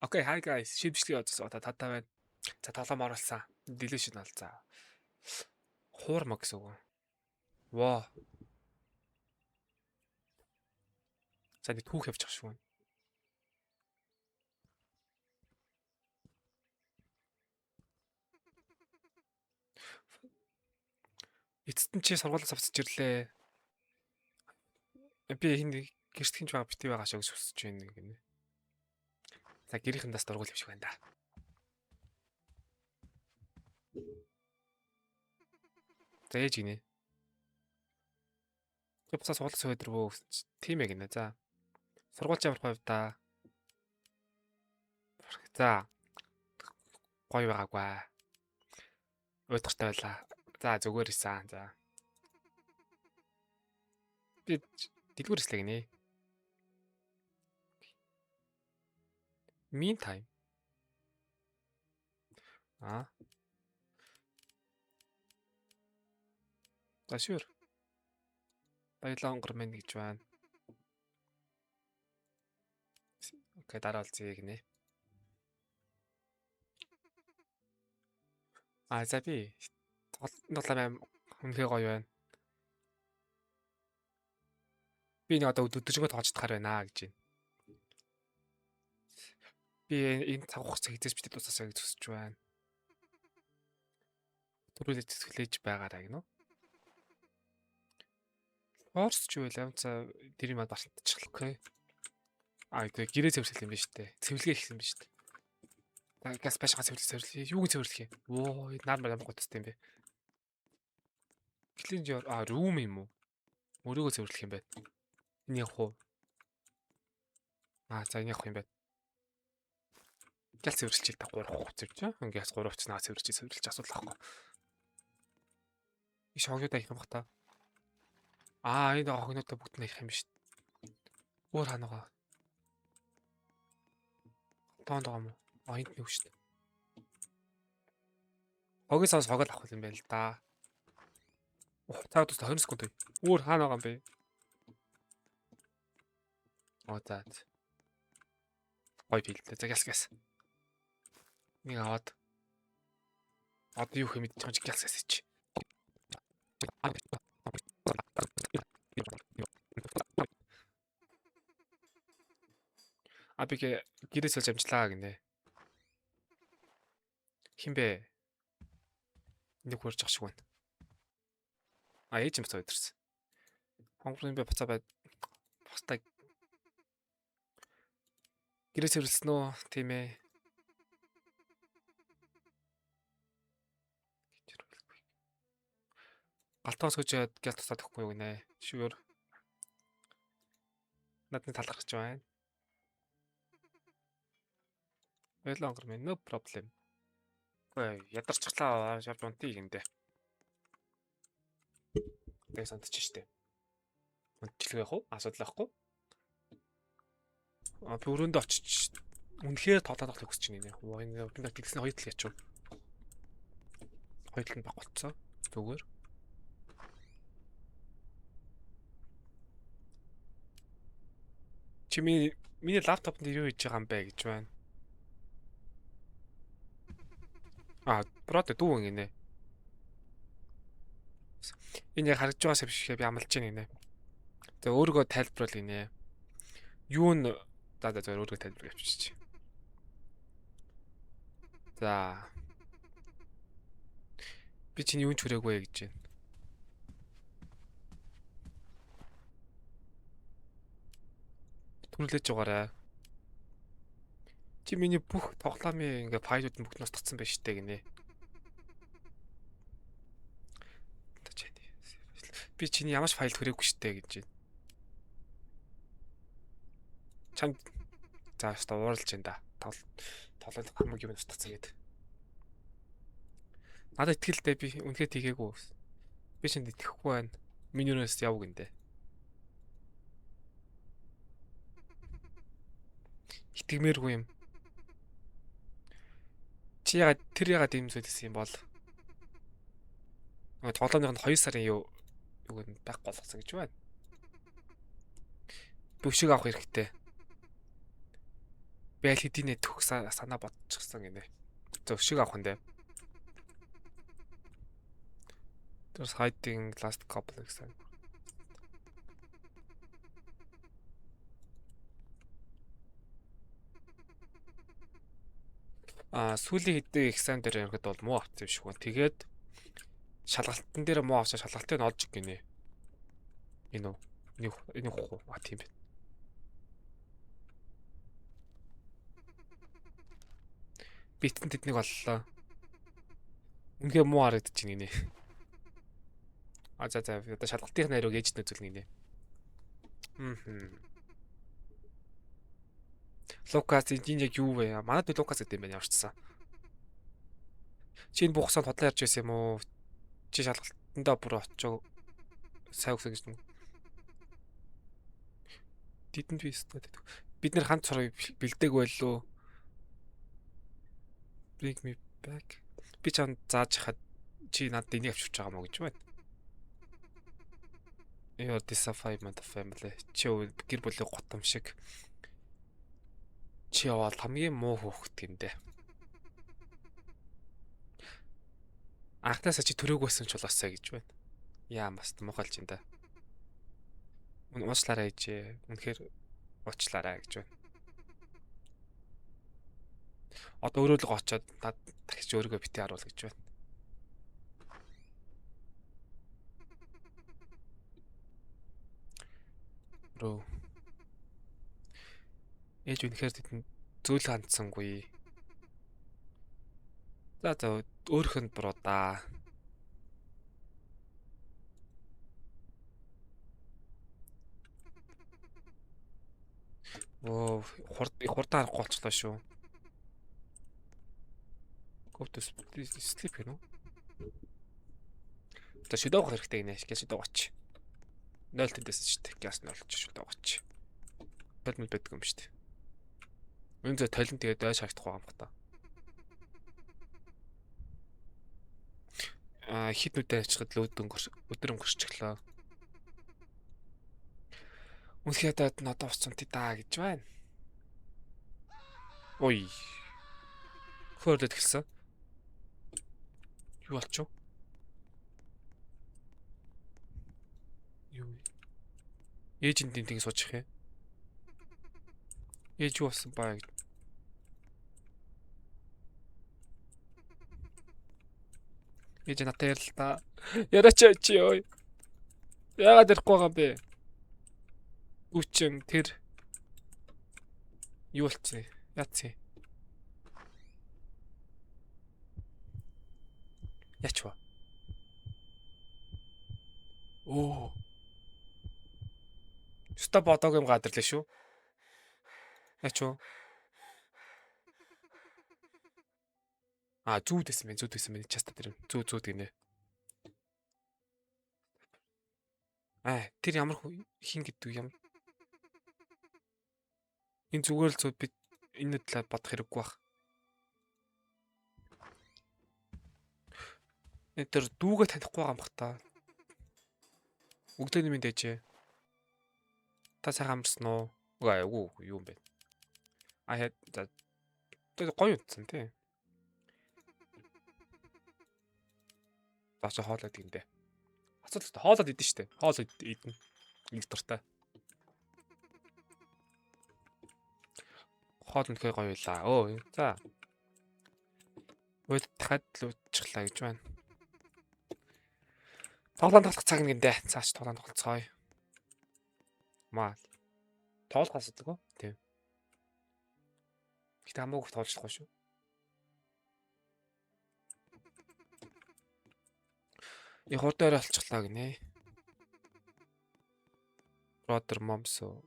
Okay, hi guys. Шинэ бичлэг явуулсан. Одоо тадаа байна. За тоглоом оруулсан. Deletion бол за. Хуурмаг гэсэн үг. Воо. За нэг түүх явчих шүү. Эцэст нь чи сургуулиас авчиж ирлээ. Би хин гэрт хинж байгаа бити байгаа шиг хүсэж байна гинэ. За гэрийнхэн дас дургуул юм шиг байна да. За ээж гинэ. Би буцаа сургуулиас өдөр бөө гэсэн чи тийм ээ гинэ. За. Сургууль ямар гоё да. За. Гоё байгаагүй. Уйтгартай байлаа. За зүгээр исэн. За. Би дэлгүүр ислээ гинэ. Meantime. Аа. За sure. Баялаа онгор минь гэж байна. Okay, дараа уулзъя гинэ. А за би тоглоом үнэхээр гоё байна. Би нэг одоо өдөржингөө тоглож чадхаар байна гэж байна. Би энэ цаг хугацаа хэзээ ч битэд дуусаасаа гэж хүсэж байна. Түрүүлээ цэцгэлээж байгаарай гинөө. Форс ч юу вэ? За тэр юм бартчихлаа. Okay. А тэгээ гэрээ цэвэрлэх юм байна шүү дээ. Цэвэрлэгээ хийсэн юм байна шүү дээ. За газ байшгаа цэвэрлэх цэвэрлэх. Юуг цэвэрлэх юм? Воо, нар ямар гоцтой юм бэ? Clean your room юм уу? Мөрөөгөө цэвэрлэх юм байна. Энэ явах уу? А за энэ явах юм байна. Гял цэвэрлчихээ та 3 хуц цэвэрч. Ингээс 3 хуц наа цэвэрлчих цэвэрлчих асуудал байхгүй. Иш хогнууд аях юм бах та. Аа энэ хогнуудаа бүгд нь аях юм биш. Өөр хаана байгаа? Тоонд байгаа юм уу? А энд нэг шүү дээ. Хогийн савс хогол авах юм байна л да. Цаа тус 20 секунд. Өөр хаана байгаа юм бэ? Оо за. Гой филдэ. За гяс гяс. Нэг аваад. Одоо юу хэ мэдчих юм чи гяс гяс чи. А би гэрээс олж амжлаа гинэ. Хин бэ? Нэг хурж ах шиг байна. А ээж юм буцаа өдөрсөн. Хонгорын би буцаа бай. Бусдаа гэрээ цэвэрлсэн үү? Тийм ээ. Галтгоос хөж гял тусаад өгөхгүй юу гинэ. Sure. Надад талархаж байна. Байлаа онгор минь no problem. Ой, ядарчлаа шавж унтъя гиндэ. Тэгээ сандчих штэ. Унтчихлаа яах вэ? Асуудал байхгүй. А би өрөөндөө очиж үнэхээр тоглоод авахыг хүсэж байна. Оо энэ би тэгсэн хоёр тал ячив. Хоёр тал нь баг болцсон. Зүгээр. Чи миний лаптопонд юу хийж байгаа юм бэ гэж байна. А, брод дүү гинэ. Энэ яг харагдж байгаа шившгээ би амлаж байна гинэ. За өөрийгөө тайлбарлал гинэ. Юу н за за зөв өөрийгөө тайлбар явчихчих. За. Би чиний юун ч хүрээгүй гэж байна. Түрлээж байгаарай. Чи миний бүх тоглоомын ингээ файлууд нь бүгд нь устгацсан байж штэ гинэ. Би чиний ямар ч файл хүрээгүй штэ гэж байна. Чамд за өстө ууралж байна да. Тоглоом хамаг юм устгацсан гэдэг. Надад итгэлтэй би үнэхээр тийгээгүй. Би чамд итгэхгүй байна. Миний өрөөс яв гиндэ. Итгэмээргүй юм. Чи ягаад тэр ягаад ийм зүйл хийсэн юм бол? Тоглоомных нь 2 сарын юу юуг нь байхгүй болгосон гэж байна. Бөшөг авах хэрэгтэй. Би аль хэдийнэ төх санаа бодчихсон гинэ. За өшиг авах нь дээ. There's hiding last couple гэсэн. А сүүлийн хэдэн exam дээр ерөнхийдөө бол муу авсан юм шиг байна. Тэгээд шалгалтын дээр муу авсан, шалгалтыг нь олж гинэ. Энэ үү? Энэ хуу. А тийм байна. Битэн тэднийг оллоо. Үнэхээр муу харагдаж байна гинэ. А за за одоо шалгалтын хариуг ээжд үзүүлнэ гинэ. Мм. Лукас энэ яг юу вэ? Манад би Лукас гэдэг юм байна ямарчсан. Чи энэ бүх хугацаанд худлаа ярьж байсан юм уу? Чи шалгалтандаа бүр очиж сайн өгсөн гэж нү. Тэдэнд би өстой гэдэг. Бид нэр хамт сурах бэлдээг байлоо. Bring me back. Би чамд зааж хахад чи надад энийг авчирч байгаа мó гэж байна. You are disappointment of family. Чи гэр бүлийн готом шиг. Чи яваал хамгийн муу хүүхэд гиндэ. Анхнаасаа чи төрөөг байсан ч болоосай гэж байна. Яа бас муухайлж юм да. Уучлаарай ээжээ. Үнэхээр уучлаарай гэж байна. Одоо өөрөө л очиод над дахиж өөрийгөө битгий харуул гэж байна. Рөө. Ээж үнэхээр тэдэнд зүйл хандсангүй. За за өөрөх нь буруу да. Оо хурдан харахгүй болчлоо шүү. Go to sleep гэнэ үү? За шүдэ авах хэрэгтэй гинэ. Гяс шүдэ аваач. 0 тэндээс шүү дээ. Гяс 0 ч шүдэ аваач. Толмол байдаг юм шүү дээ. Үн зэ толон тэгээд ой шаардахгүй байгаа юм бата. Аа хит нүдэ авчихад л өдөр өнгөрчихлөө. Үнэхээр даад надад ус цунти даа гэж байна. Ой. Хөрлөд эхэлсэн. Юу болчих вэ? Юу вэ? Ээж нь тэнтийг суучих юм. Ээж юу болсон баа гэж. Ээж надад ярил та. Яриач чи ёо. Яагаад ярихгүй байгаа юм бэ? Үчин тэр юу болчихсон? Яатсан? Яач вэ? Оо. Өстой бодог юм гадарлаа шүү. Яач вэ? А зүүд байсан байх, зүүд байсан байх. Часта тэр зүүд зүүд гинэ. Аа, тэр ямар хин гэдэг юм. Энэ зүгээр л зүг би энэ талаар бодох хэрэггүй бах. Энэ тэр дүүгээ танихгүй байгаа юм бах та. Өглөөний мэнд ээжээ. Та сайхан амарсан уу? Үгүй үгүй юу юм бэ? А за гоё утсан тий. За чи хоолой гиндэ. Асуудал хоолоод идэн штэ. Хоол идэн. Их дуртай. Хоол үнэхээр гоё байлаа. Өө за. Уйл дахиад л уучихлаа гэж байна. Тоглоом тоглох цаг гиндэ. Цааш тоглоом тоглолцгоё. Маа. Тоглох асуудалгүй. Тийм. Гэтэ хамаагүй тоглохгүй шүү. И хурдан орой олчихлаа гинэ. Brother momso.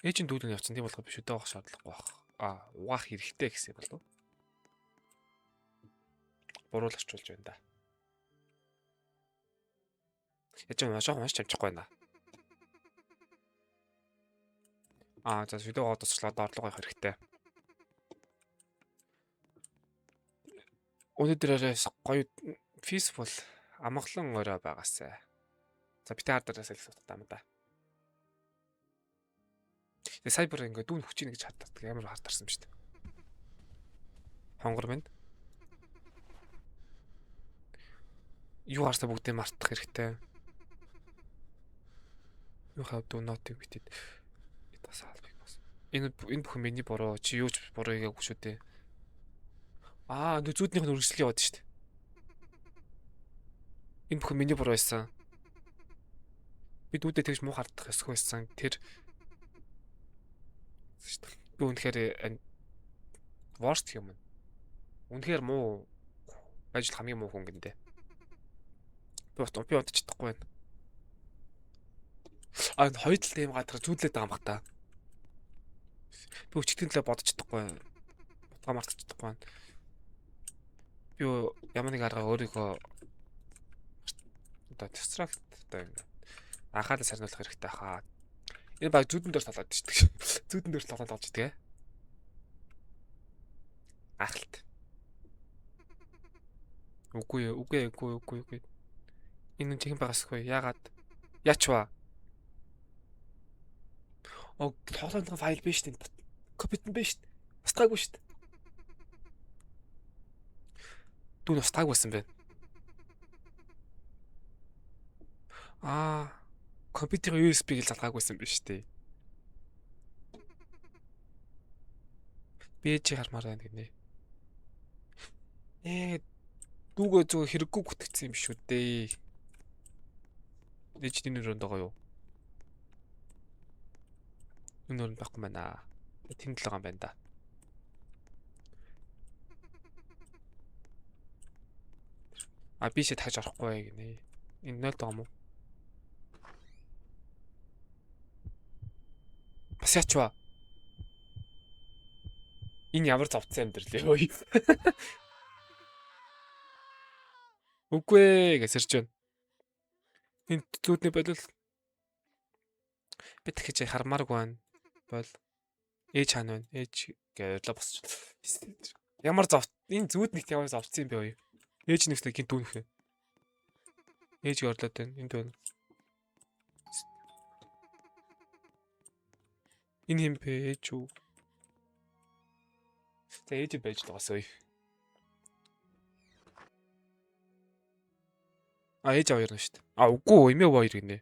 Ээж нь дүүлэн явцсан. Тийм болохоор би шүдэ авах шаардлагагүй байх. А угаах хэрэгтэй гэсэн юм болов уу? Буруул орчуулж байна да. Яаж юм жоохон уншиж амжихгүй байна. А за шүдэ аваад туслаад орлого явах хэрэгтэй. Өнөөдөр арай гоё peaceful амгалан орой байгаасай. За битээ хардараас л асуудал юм да. Тэгээ сая бүр ингээ дүүн хүч ийн гэж хатдаг амар хартарсан юм шүү дээ. Хонгор минь. Юу харсаа бүгдээ мартах хэрэгтэй. You have do nothing with it. It was all because. Энэ бүхэн миний буруу. Чи юу ч буруу хийгээгүй шүү дээ. Аа, нөө зүүднийх нь үргэлжлэл яваад шүү дээ. Энэ бүхэн миний буруу байсан. Би дүүдээ тэгж муу хардах ёсгүй байсан. Тэр би үнэхээр worst human. Үнэхээр муу байж л хамгийн муу хүн гиндэ. Би удаж чадахгүй байна. А энэ хоёр талтай юм гадар зүүдлээд байгаа юм бах та. Би өчигдрийн төлөө бодож чадахгүй байна. Утгаа мартаж чадахгүй байна. Би ямар нэг арга өөрийгөө одоо distract одоо ингэ анхаалаа сарниулах хэрэгтэй хаа. Энэ баг зүүдэн дээр толоод ичдэг. Зүүдэн дээр толоод олж идэг. Ахалт. Үгүй үгүй үгүй үгүй үгүй. Энэ нь чихэн байгасгүй. Яагаад? Яач вэ? Оо, тоглоомын файл биш үү? Компьютер биш үү? Устгаагүй шүү дээ. Дүүн устгаагүй байсан байна. Аа, компьютерийн USB-г л залгаагүйсэн биш үү? Би чи хармаар байна гинэ. Дүүгөө зөв хэрэггүй гүтгцсэн юм шүү дээ. Ээжний өрөөнд байгаа юу? Энэ өрөөнд байхгүй байна. Тэнд л байгаа юм байна да. А би шээ тагж орохгүй гинэ. Энэ 0 байгаа юм уу? Бас яач вэ? Энэ ямар зовцсон амьдрал вэ? Үгүй ээ гэж сэрж байна. Энэ зүүдний болол би дахиж хармааргүй байна. Бол ээж хаана байна? Ээж гэж ойлоо босч. Ямар зов энэ зүүд нэгт ямар зовцсон юм бэ вэ? Ээж нэгсээ гинт дүүнэх. Ээж орлоод байна. Энд байна. Энэ хэм бэ? Ээж үү? За ээж байж л байгаасаа. А ээж аваа ярина шүү дээ. А үгүй эмээ хоёр гинэ.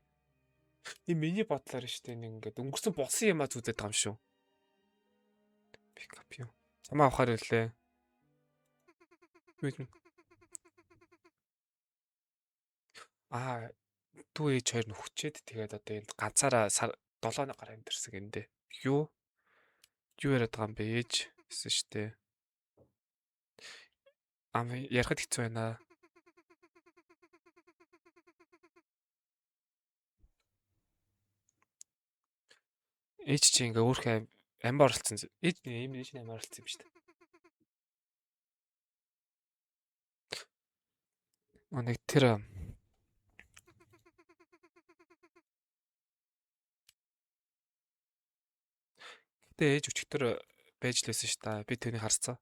Энэ миний бодлоор шүү дээ. Нэг ингээд өнгөрсөн болсон юм а зүудэд байгаа юм шүү. Пикап юу. Чамаа авахар ирлээ. Юу юм? Аа дүү ээж хоёр нь хүчээд тэгээд одоо энд ганцаараа 7 хоног гараа амьдэрсэн гэндэ. Юу? Юу яриад байгаа юм бэ ээж гэсэн шүү дээ. Ам ярихад хэцүү байна. Ээж чи ингээ өөрхөн амбар оролцсон. Ээж нэг юм ээж нь амбар оролцсон юм шүү дээ. Нэг тэр Гэтэ ээж өчигдөр байж л байсан шүү дээ. Би тэрнийг харцсан.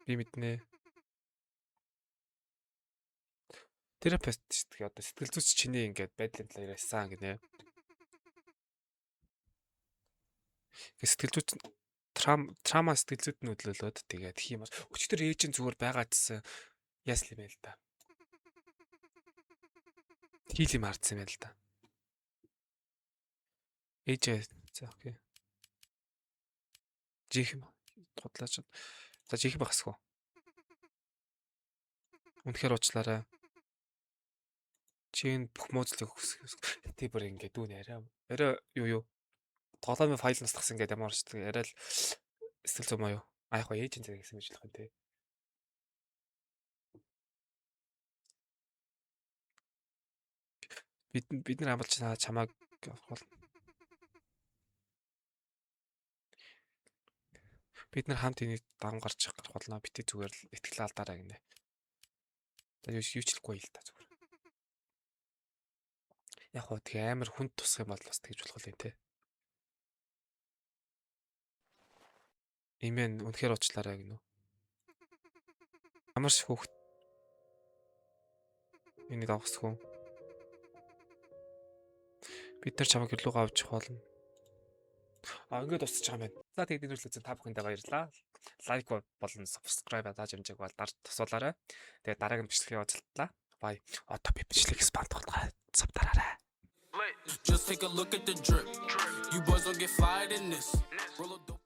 Би мэднэ. Терапевт шүү дээ. Одоо сэтгэл зүйч чиний ингээд байдлын талаар ярьсан гинэ. Сэтгэл зүйч трама сэтгэл зүйд нь хөдлөлөөд тэгээд хийм бас өчигдөр ээж нь зүгээр байгаа гэсэн яас юм байл та. Хийл юм хардсан юм байл та. Ээж за окей. Жих юм худлаач. За жих багсгүй. Үнэхээр уучлаарай. Чи энэ бүх муудлыг өгсөх. Тэ бүр ингэ дүүн арай. Арай юу юу. Тоглоомын файл настахсан гэдэг ямар ч арай л сэтгэл зүйн маа юу. А яг ээж энэ гэсэн гэж хэлэх юм те. Бид нар амлж чамааг авах бол бид нар хамт энийг дам гарч гарах болно. Бити зүгээр л ихтгэл алдаарай гинэ. За юу ч хэлэхгүй л та зүгээр. Яг хоо тэгээ амар хүнд тусах юм бол бас тэгж болох юм те. Имэн үнэхээр уучлаарай гинэ. Ямар ч хүүхд энийг авахсгүй. Бид нар чамайг гэрлүүгээ авчих болно. А, ингээд дуусчих байгаа юм байна. За, тэгээд энэ хүртэл та бүхэндээ баярлалаа. Like болон subscribe дарж амжааг бол дарж тусуулаарай. Тэгээд дараагийн бичлэгээ уулзлаа. Bye. Одоо би бичлэг spam тоглохоор sub дараарай. Just take a look at the drip. You boys don't get fired in this. Roll a dope.